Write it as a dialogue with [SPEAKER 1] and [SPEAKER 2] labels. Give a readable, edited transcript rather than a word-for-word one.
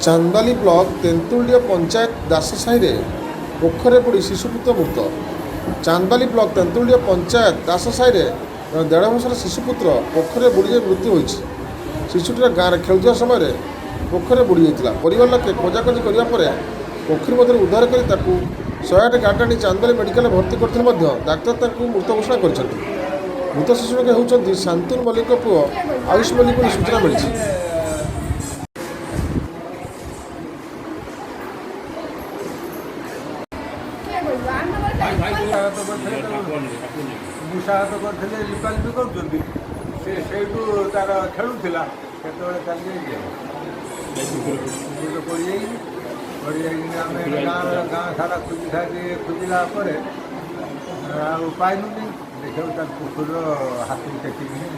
[SPEAKER 1] Chandbali block ତେନ୍ତୁଳିଡିହ panchayat ଦାସସାହିରେ ପୋଖରୀରେ ବୁଡ଼ି ଶିଶୁପୁତ୍ର ମୃତ। ଚାନ୍ଦବାଲି ବ୍ଲକ ତେନ୍ତୁଳିଡିହ ପଞ୍ଚାୟତ ଦାସସାହିରେ ଜଣେ 1.5 ବର୍ଷର ଶିଶୁପୁତ୍ର ପୋଖରୀରେ ବୁଡ଼ିଯାଇ ମୃତ୍ୟୁ ହୋଇଛି। ଶିଶୁଟିର ଗାଁରେ ଖେଳୁଥିବା ସମୟରେ ପୋଖରୀରେ ବୁଡ଼ି ଯାଇଥିଲା। ପରିବାର ଲୋକେ ଖୋଜାଖୋଜି କରିବା ପରେ ପୋଖରୀ ମଧ୍ୟରୁ ଉଦ୍ଧାର କରି ତାକୁ 108 ଗାଡ଼ି ଆଣି ଚାନ୍ଦବାଲି ମେଡ଼ିକାଲରେ ଭର୍ତ୍ତି କରିଥିଲେ ମଧ୍ୟ ଡାକ୍ତର ତାଙ୍କୁ ମୃତ ଘୋଷଣା କରିଛନ୍ତି। ମୃତ ଶିଶୁ ଜଣକ ହେଉଛନ୍ତି ଶାନ୍ତନୁ ମଲ୍ଲିକଙ୍କ ପୁଅ ଆୟୁଷ ମଲ୍ଲିକ ବୋଲି ସୂଚନା ମିଳିଛି।
[SPEAKER 2] ମୂଷାଘାତ କରିଥିଲେ ତାକୁ, ମୂଷାଘାତ କରିଥିଲେ, ଲିପାଲିପି କରୁଛନ୍ତି। ସେ ସେଇଠୁ ତାର ଖେଳୁଥିଲା, ସେତେବେଳେ ଚାଲିଯାଇଛି, ପଡ଼ିଯାଇଛି। ପଡ଼ିଯାଇକିନି ଆମେ ଗାଁ ସାରା ଖୋଜି ଖାଜି, ଖୋଜିଲା ପରେ ଆଉ ପାଇଲୁନି। ଦେଖିବାକୁ ତାକୁ ପୋଖରୀର ହାତକୁ ଟେକିକିନି